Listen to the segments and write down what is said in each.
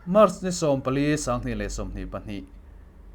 March ni 14 2022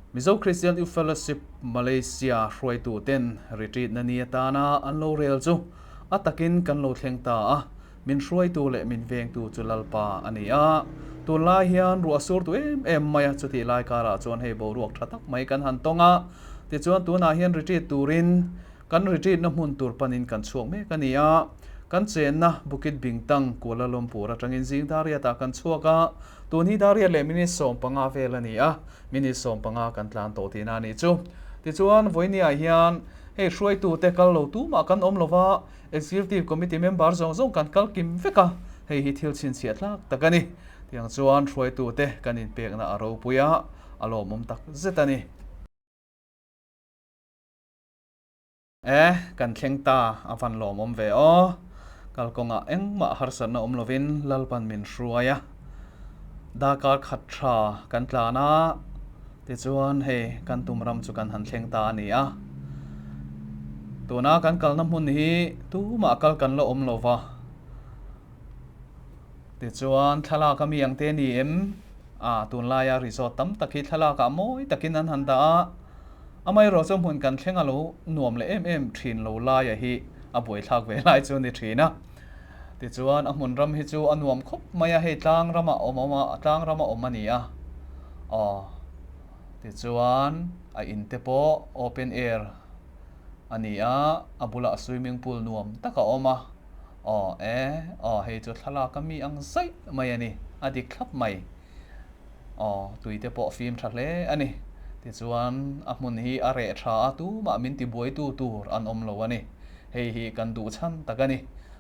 Mizo Christian Youth Fellowship Malaysia hruaitu ten retreat na ni atana an lo rel chu a takin kan lo thleng ta a, min hruaitu leh min vengtu chu Lalpa a ni a. Tunlai hian ruah sur tu em em mai a, chutih lai karah chuan hei boruak tha tak mai kan han tawng a, tichuan tunah hian retreat turin Kan retreat na hmun tur panin kan chhuak mek a ni a, kan chenna Bukit Bintang, Kuala Lumpur atangin zing Dariat ah kan chhuak a, tun hi Dariat leh minute 15 vel a ni a, minute 15 kan tlan tawh tihna a nih chu. Tichuan, vawinia hian hei hruaitute kal lo tumah kan awm lova, Executive Committee member zawng zawng kan kal kim vek a, hei hi thil chhinchhiah tlak tak a ni. Tiang chuan hruaitute kan inpekna a ropui a, a lawmawm tak zet a ni. E, kan thleng ta, a van lawmawm ve aw. Kalkawngah engmah harsatna awm lovin Lalpan min hruai a. Darkar khat tha kan tlan a, tichuan hei kan tum ram chu kan han thleng ta a ni a. Tuna kan kalna hmun hi tumah kal kan la awm lova. Tichuan thlalak a mi ang te ni em? A, tunlaia resort tam tak hi thlalakah mawi takin an han dah a. Amaherawh chu hmun kan thleng a lo nuam leh em em thin lo laia hi a buaithlak ve lai chu a ni thin a. Tichuan a hmun ram hi chu a nuam khawp mai a, hei tlang rama awm awm a, tlang rama awm a ni a. Aw, tichuan a in te pawh open air a ni a, a bulah swimming pool nuam tak a awm a. Aw e, aw hei chu thlalak a mi ang zaih mai a ni, a dik thlap mai. Aw, tui te pawh fim tha hle a ni. Tichuan, a hmun hi a reh tha a, tumah min tibuaitu tur an awm lo a ni. Hei hi kan duh chhan tak a ni.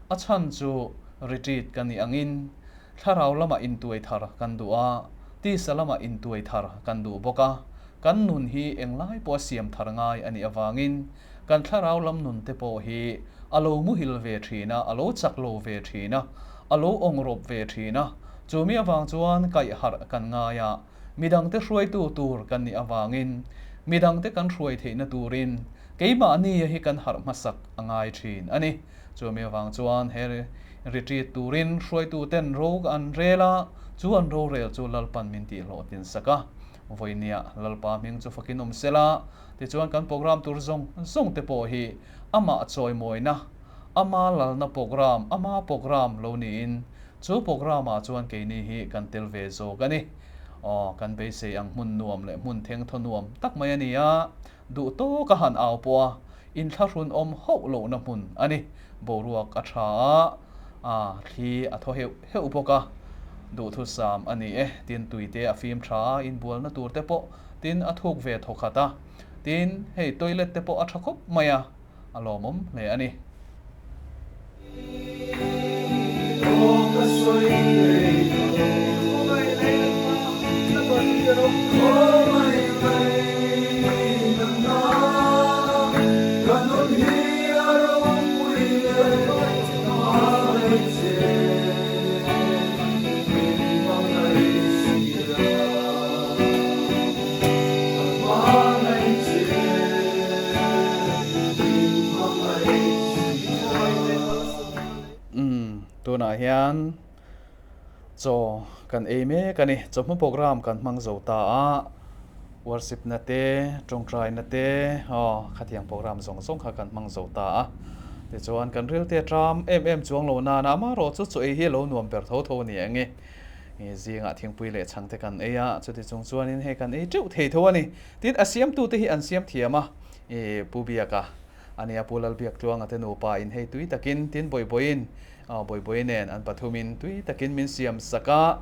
A chhan chu retreat ka nih angin thlarau lamah intuai thar kan duh a, tisa lamah intuai thar kan duh bawk a. Kan nun hi englai pawha siam thar ngai a nih avangin kan thlarau lam nun te pawh hi a lo muhil ve thin a, a lo chak lo ve thin a, a lo awngrawp ve thin a. Chumi avang chuan kaih harh kan ngai a, midangte hruaitu tur kan nih avangin midangte kan hruai theihna turin keimahni hi kan harh hmasak a ngai thin a ni. Chumi avang chuan he retreat turin hruaituten ro an rel a, chu an rorel chu Lalpan min tihhlawhtin sak a. Vawinia Lalpa hming chu fakin awm sela, tichuan kan program tur zawng zawng te pawh hi amah chawimawina, ama lalna program, ama program lo niin Chu programme-ah chuan keini hi kan tel ve zawk a ni. Aw, kan beisei ang hmun nuam leh hmun thengthaw nuam tak mai a ni a, duh tawka han au pawh a, inthlahrun awm hauh lohna hmun a ni. Boruak a tha a, a thli a thaw heuh heuh bawk a, duhthusam a ni e. Tin, tuite a fim tha a, inbualna tur te pawh tin a thuk ve thaw khat a. Tin, hei toilet te pawh a tha khawp mai a. a lawmawm hle a ni. Umm tunah hian chaw kan ei mek a ni. Chawhma program kan hmang zo ta a, worship na te, tawngtai na te aw khatiang program zawng zawng kha kan hmang zo ta a. Tichuan kan ril te a ṭam em em chuang lo nana amaherawh chu chaw ei hi a lo nuam ber tho tho a ni ang e. Zingah thingpui leh chhang te kan ei a, chuti chung chuanin hei kan ei teuh thei tho a ni. Tin, a siamtute hi an siam thiam a, i Pu Biaka a nia, Pu Lalbiaktluanga te nupa in hei tui takin, tin Bawibawiin, Bawibawi nen an pathumin tui takin min siam sak a,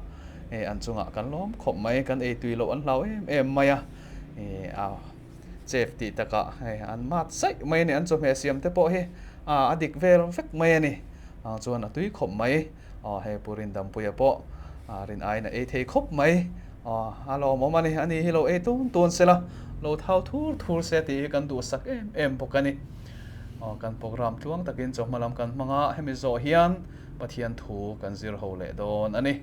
hei an chungah kan lawm khawp mai, kan ei tui loh an hlau em em mai a, i a chef tih takah hei an mat saih mai a ni, an chawhmeh siam te pawh hi a dik vel vek mai a ni, chuan a tui khawp mai. Aw hei Pu Rindampuia pawh rin aiin a ei thei khawp mai. Aw a lawmawm a ni, ani hi lo ei tun tun se la, lo thau thur thur se tih hi kan duhsak em em bawk a ni. Aw kan program tluang takin chawhma lam kan hmang a, hemi zawh hian Pathian thu kan zir ho leh dawn a ni.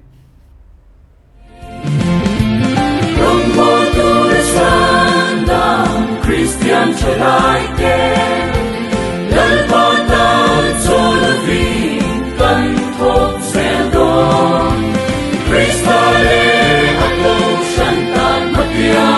piang.